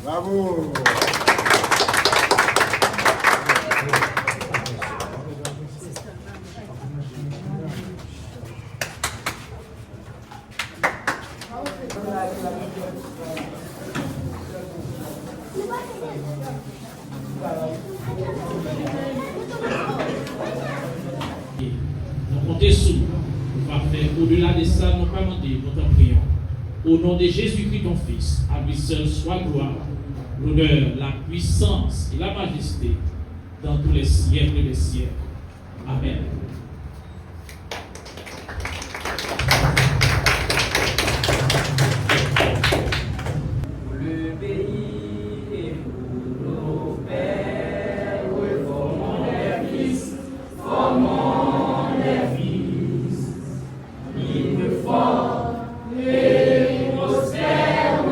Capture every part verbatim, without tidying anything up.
Bravo! Nou konte sou ou, ou va fè odela de sa nou ka mande, nou tanpri w. O non de Jezikri, ton Fis, à lui seul soit gloire, l'honneur, la puissance et la majesté dans tous les siècles des siècles. Amèn. Pour le pays et pour nos pères, formons des fils, formons des fils. Libres, forts et prospères,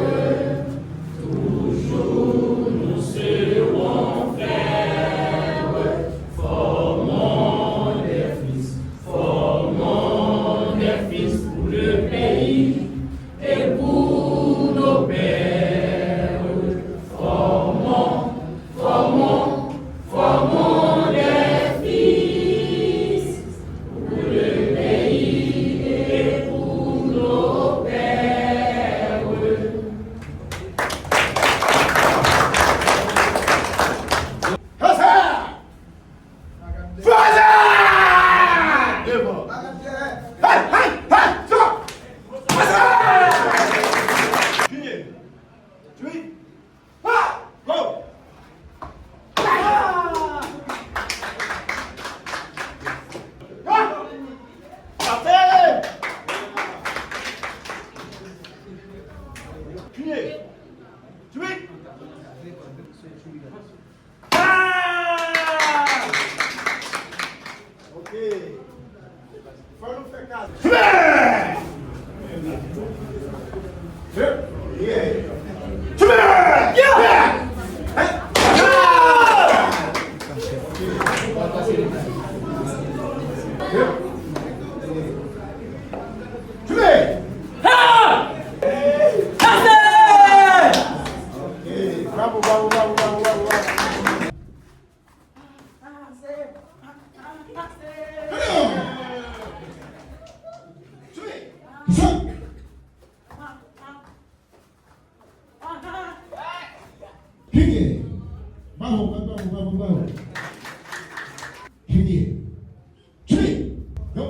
toujours nous serons frères. Formons des fils, formons des fils pour le pays et pour nos pères. Formons, formons, formons des fils pour le pays et pour nos pères. Fè sa! Fè sa! Devan! Hey, hey, hey! Stop! Fè sa! Kriye! Kriye! Ah! Go! Ah! Ah! Pase! Kriye! Kriye! Ah! Ok. Fò nou fè kaz. Ok. Bravo, bravo, bravo, bravo, bravo, bravo. Kriye! Bravo, bravo, bravo, bravo! Kriye! Kriye! Yo!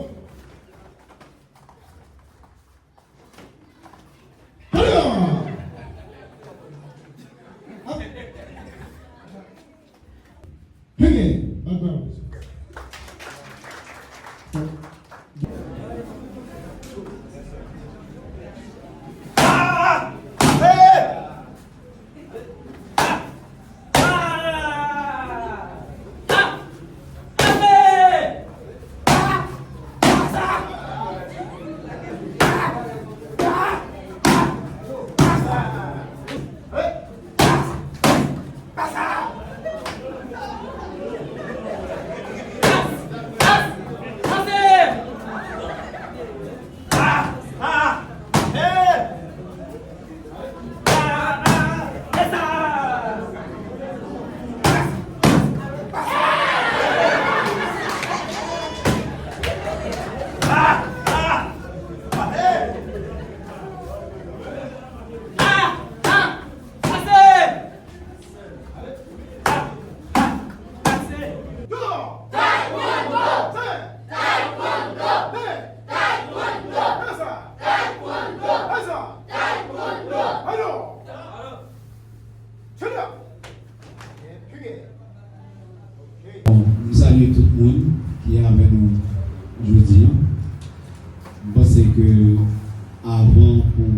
Bon, m salye tout moun ki avè nou jodi a. M panse ke avan pou m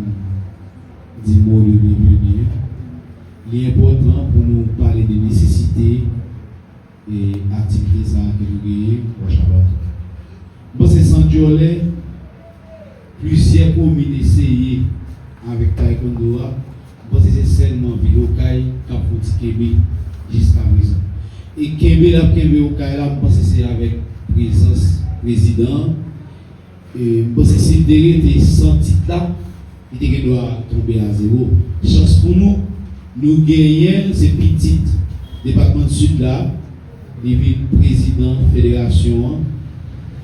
di mo de byenveni, li enpòtan pou nou pale de nesesite e aktivite sa a ke nou genyen Wòch Abatou. M panse san dyòlè, plizyè komin eseye avèk taekwondo a. M panse se sèlman vil Okay k ap fè yon ti kenbe jiskaprezan. E kenbe l ap kenbe Okay la, m panse se avèk prezans prezidan an. E m panse si l te rete san tit la, Li te gen dwa tonbe a zewo. Chans pou nou, nou genyen l, se pitit depatman Sid la, li vin prezidan federasyon an,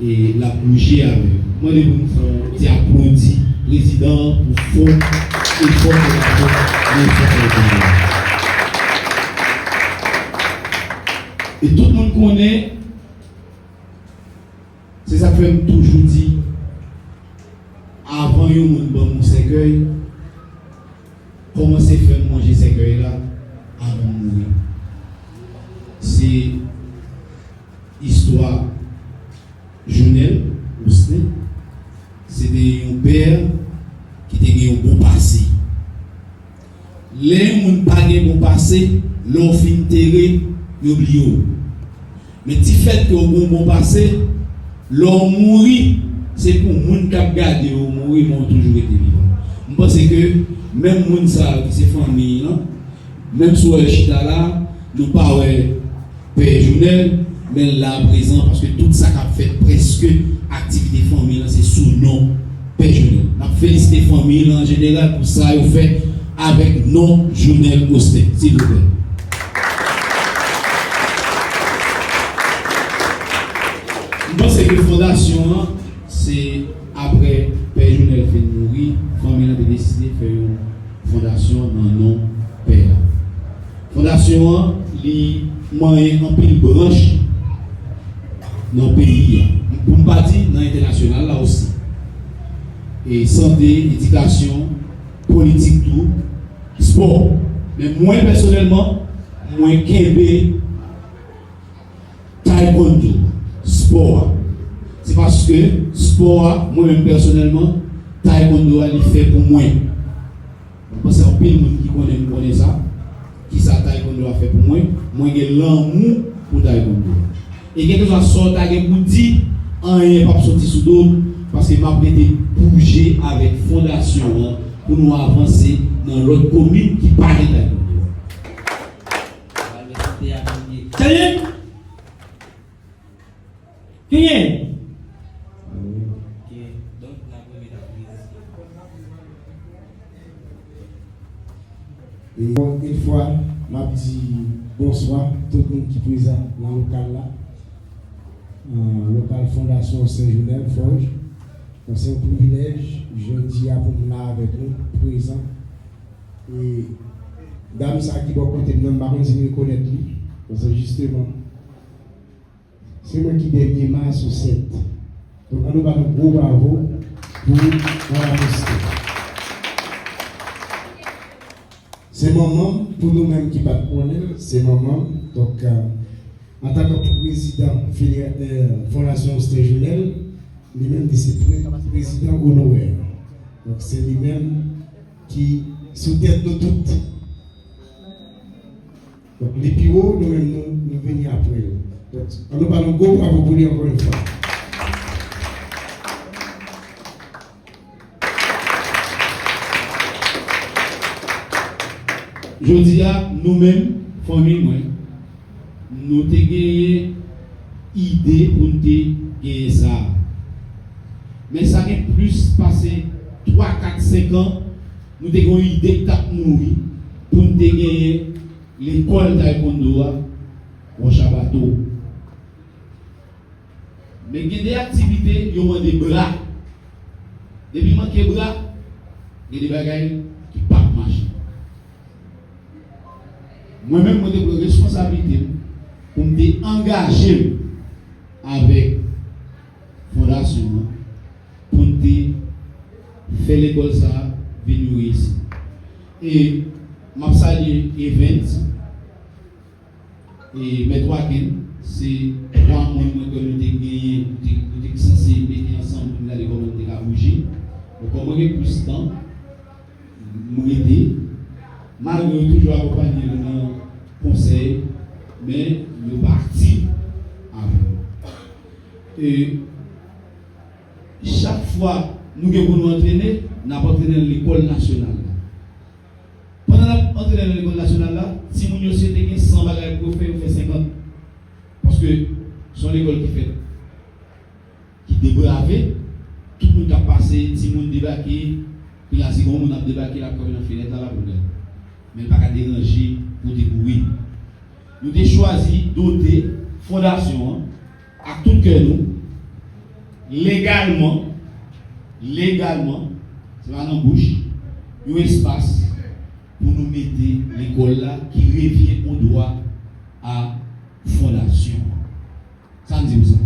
e l ap bouje avè l. Mwen mande pou nou fè yon ti aplodi prezidan an pou fò efò ke l ap fè nan efò ke l ap fè. E tout moun konnen, se sa k fè m toujou di, avan yon moun ban m yon sèkèy, kòmanse fè m manje sèkèy la avan m mouri. Se istwa Jounèl Osten, se te yon pè ki te gen yon bon pase. Lè yon moun pa gen bon pase, lè w fin tere, yo bliye w. Men difèt ke w gen yon bon pase, lè w mouri, se pou moun k ap gade w mouri, men w toujou rete vivan. M panse ke menm moun sa yo ki se fanmi lan, menm si w wè yo chita la, nou pa wè Pè Jounèl, men l la prezan, paske tout sa k ap fèt, prèske aktivite fanmi lan, se sou non Pè Jounèl. N ap felisite fanmi lan an jeneral pou sa yo fè avèk non Jounèl Osten, silvouplè. M panse ke fondasyon an, se apre Pè Jounèl fin mouri, fanmi lan te deside fè yon fondasyon nan non pè a. Fondasyon an, li manyen anpil branch nan peyi a. Pou m pa di nan entènasyonal la osi. E sante, edikasyon, politik tou, spò. Men mwen pèsonèlman, mwen kenbe taekwondo, spò a. Se paske spò a, mwen menm pèsonèlman, taekwondo a li fè pou mwen. Mwen panse anpil moun ki konnen m konnen sa. Kisa taekwondo a fè pou mwen? Mwen gen lanmou pou taekwondo a. E kèlkeswa sa w ta gen pou di, anyen p ap soti sou do m, paske m ap rete bouje avèk fondasyon an pou nou avanse nan lòt komin ki pa gen taekwondo a. Sa ye? Genyen. Ok, donk n ap remèt ak rezistè. E ankò yon fwa, m ap di bonswa tout moun ki prezan nan lokal la, euh, lokal Fondasyon Sen Jounèl, Fòj. Donk, se yon privilèj jodi a pou m la avèk nou, prezan. E dam sa ki bò kote m nan, m pa konn si n rekonèt li. Paske jisteman, se mwen ki dènye ma sou sèt. Donk, ann nou ba nou gwo bravo pou Madam Esther. Se manman m, pou nou menm ki pa t konnen l, se manman m. Donk, euh, antanke prezidan federa-, euh, Fondasyon Osten Jounèl, li menm li se pre-, prezidan onorè. Donk, se li menm ki sou tèt nou tout. Donk, li pi wo, nou menm nou, nou vini apre l. Donk, ann nou ba l yon gwo bravo pou li ankò yon fwa. Jodi a, nou menm, fanmi mwen, nou te genyen ide pou n te genyen sa a. Men sa gen plis pase twa, kat, senk an, nou te gen yon ide k t ap nouri pou n te genyen lekòl taekwondo a, Wòch a Bato. Men gen de aktivite yo mande bra. Depi manke bra, gen de bagay ki p ap mache. Mwen menm, mwen te pran responsablite m pou m te angaje m avèk fondasyon an pou n te fè lekòl sa a vin yon reyisit. E m ap salye Evens, e Mèt Waken, se twa moun mwen kwè nou te genyen, nou te, nou te sanse mete ansanm pou n gade kòman nou te ka bouje. Bon, kòm mwen gen plis tan, m rete, malgre yo toujou akonpanye nou nan konsèy, men yo pa aktif avè nou. E chak fwa nou gen pou nou antrene, n ap antrene nan lekòl nasyonal la. Pandan n ap antrene nan lekòl nasyonal la, timoun yo, si yo te gen san bagay pou yo fè, yo fè senkant. Paske se yon lekòl ki fèt, ki debrave, tout moun k ap pase, timoun debake, pi la se gen yon la ki la kanpe nan fenèt la, la pou l gade. Men l pa ka deranje pou te kouri. Nou te chwazi dote fondasyon an ak tout kè nou, legalman, legalman, se pa nan bouch, yon espas pou nou mete lekòl la ki revyen o dwa a fondasyon an. Sa m di w sa.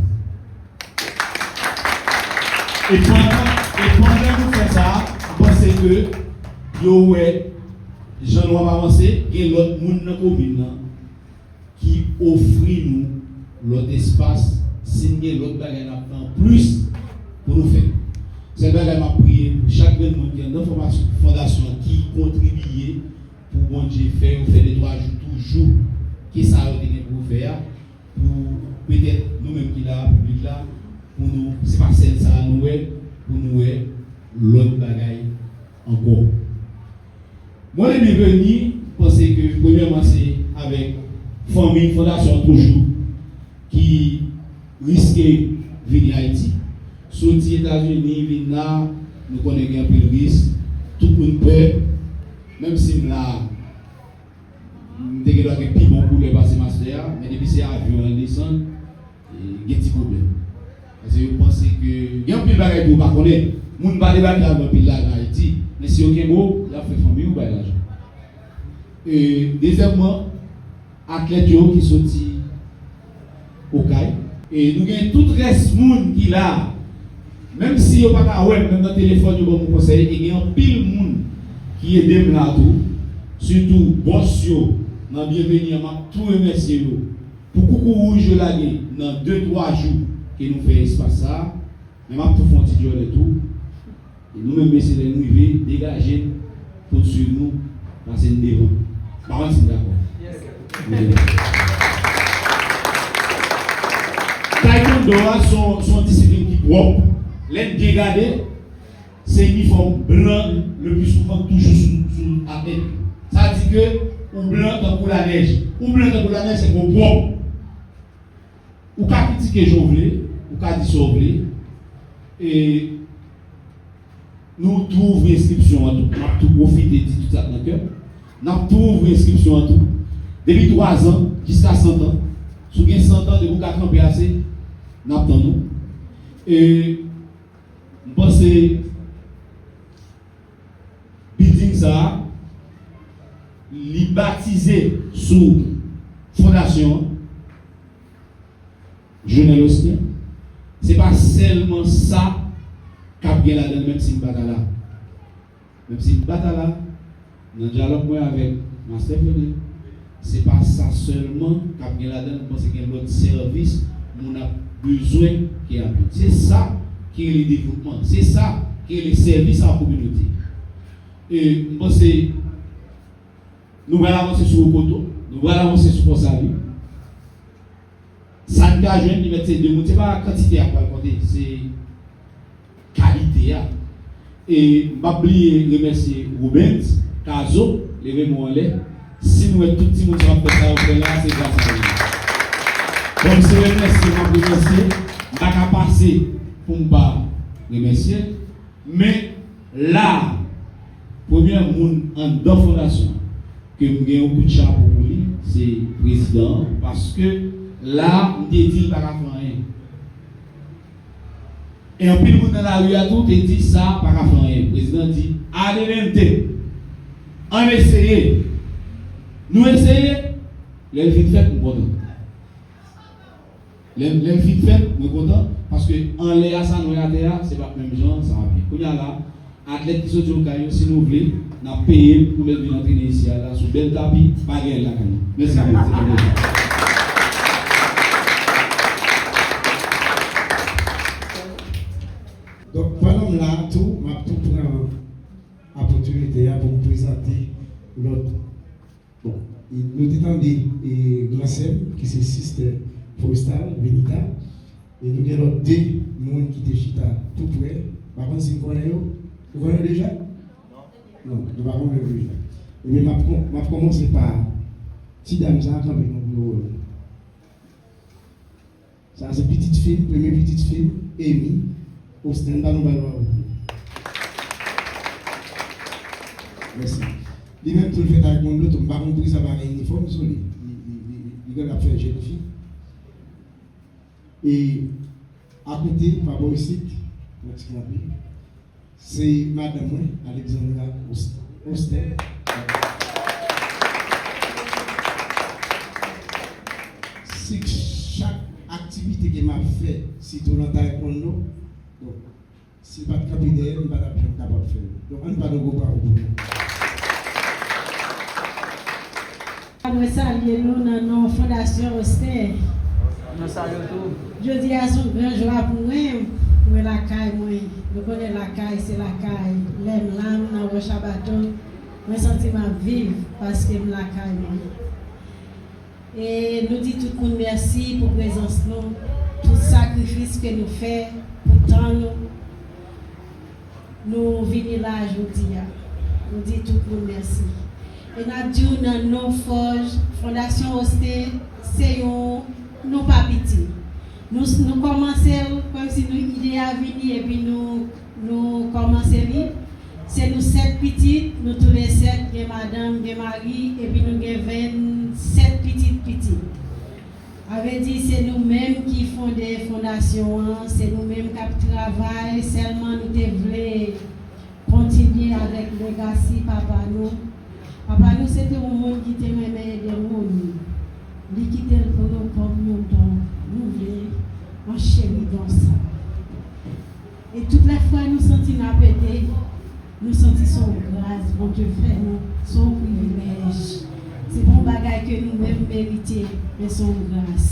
E pandan, e pandan nou fè sa, m panse ke yo wè jan nou ap avanse, gen lòt moun nan komin nan ki ofri nou lòt espas, si n gen lòt bagay n ap fè anplis pou nou fè. Sèl bagay m ap priye pou chak grenn moun ki anndan fòmasyon, fondasyon an ki kontribiye pou Bondye fè yo fè de twa jou toujou. Kisa yo te gen pou yo fè a, pou petèt nou menm ki la, piblik la, pou nou, se pa sèl sa a nou wè, pou nou wè lòt bagay ankò. Mwen renmen vini, panse ke premyèman se avèk fanmi fondasyon an toujou ki riske vini Ayiti. Soti Etazini, vin la, nou konnen gen anpil risk, tout moun pè, menm si m la, m te gen dwa gen pi bon koulè pase mastè a, men depi se avyon an desann, e, gen ti pwoblèm. Paske yo panse ke gen anpil bagay tou yo pa konnen. Moun pa debake avyon anpil lajan Ayiti, men si yo kenbe w, y ap fè fanmi w bay lajan. E, dezyèmman, atlèt yo ki soti Okay. E nou gen tout rès moun ki la, menm si yo pa ka wè m, menm nan telefòn yo ban m konsèy, e gen anpil moun ki ede m la tou, sitou bòs yo nan Byenveni an, m ap tou remèsye yo pou koukouwouj yo lage nan de, twa jou ke nou fè espas sa a. Men m ap tou fè yon ti djòlè tou. E nou menm mesye, lè n rive, degaje n pou n swiv nou, pase n devan. M pa konn si n dakò. Taekwondo a se yon, se yon disiplin ki pwòp. Lè n byen gade, se inifòm blan le pli souvan toujou sou, sou atèt. Sa di ke ou blan tankou lanèj. Ou blan tankou lanèj, se ke w pwòp. Ou ka kritike jan w vle, ou ka di sa w vle. E nou tou ouvri enskripsyon an tou. M ap tou pwofite di tout sa k nan kè m. N ap tou ouvri enskripsyon an tou. Depi twazan jiska santan. Si w gen santan, depi w ka kanpe ase, n ap tann ou. E m panse building sa a, li batize sou fondasyon an, Jonel Osner. Se pa sèlman sa k ap gen ladan l, menm si m pa ta la. Menm si m pa ta la, nan dyalòg mwen avèk Mastè Fenel, se pa sa sèlman k ap gen ladan l, m panse gen lòt sèvis moun ap bezwen ke y ap jwenn. Se sa ki rele devlopman, se sa ki rele sèvis a kominote. E m panse nou pral avanse sou Wokoto, nou pral avanse sou Pòsali. Sa n ka jwenn, li mèt se de moun. Se pa kantite a k pral konte, se kalite a. E m p ap bliye remèsye Robens Cazo, leve men w anlè. Si n wè tout timoun sa ap fè sa yo fè la, se gras a li. Donk, se remèsye m ap remèsye. M pa ka pase pou m pa remèsye. Men la, premye moun anndan fondasyon an ke m gen yon kout chapo pou li, se prezidan an, paske la, m te di l pa ka fè anyen. E anpil moun nan lari a tou te di sa pa ka fè anyen. Prezidan di, adelante, ann eseye. Nou eseye, lè l fin fèt, m kontan. Lè, lè l fin fèt, mwen kontan, paske anlè a sa nou wè atè a, se pa t menm jan sa ap ye. Kounye a la, atlèt ki soti Okay yo, si nou vle, n ap peye l pou lè l vin antrene isi a la, sou bèl tapi, bagay lakay nou. Mèsi anpil, se te plezi. Donk, pandan m la tou, m ap tou pran opòtinite a pou m prezante lòt Bon, e, nou te tande, e, gran sè m, ki se Sister Forestal Venita, e nou gen lòt de moun ki te chita tou prè. M pa konn si n konnen yo. Ou konnen yo deja? Non, nou pa konnen yo deja. Ebyen, m ap kon-, m ap kòmanse pa ti dam sa a, kanpe non pou yo wè w. Sa a se pitit fi m, premye pitit fi m, Amy Austin, ba nou bal bravò pou li. Mèsi. Li menm tou, l fè taekwondo tou. M pa konn poukisa pa gen inifòm sou li. Li, li, li, li, li genlè ap fè jèn fi. E akote, pa bò isit, yon ti kanpe, se madanm mwen, Alexandra Ost-, Osten. Si chak aktivite ke m ap fè, sitou nan taekwondo, donk, si l pa t kanpe dèyè m, m pa t ap janm kapab fè l. Donk, ann ba nou gwo bravo pou nou. Mwen salye nou nan non Fondasyon Osten. Nou salye w tou. Jodi a se yon gran jwa pou mwen. Mwen lakay mwen. Nou konnen lakay se lakay. Lè m la, m nan Wòch a Bato, mwen santi m ap viv paske m lakay mwen. E nou di tout moun mèsi pou prezans nou, tout sakrifis ke nou fè, pou tan nou. Nou vini la jodi a. Nou di tout moun mèsi. E n ap di w nan non Fòj, Fondasyon Osten, se yon, nou pa piti. Nou, nou kòmanse l kòmsi nou ide a vini epi nou, nou kòmanse li. Se nou sèt pitit, nou toule sèt, gen madanm, gen mari, epi nou gen vennsèt pitit pitit. Sa vle di se nou menm ki fonde fondasyon an, se nou menm k ap travay, sèlman nou te vle kontinye avèk legasi papa nou. Papa nou se te yon moun ki te renmen ede moun. Li kite l pou nou kòm yon don. Nou vle ancheri don sa. E tout lè fwa nou santi n ap ede, nou santi se yon gras Bondye fè nou, se yon privilèj. Se pa yon bagay ke nou menm merite, men se yon gras.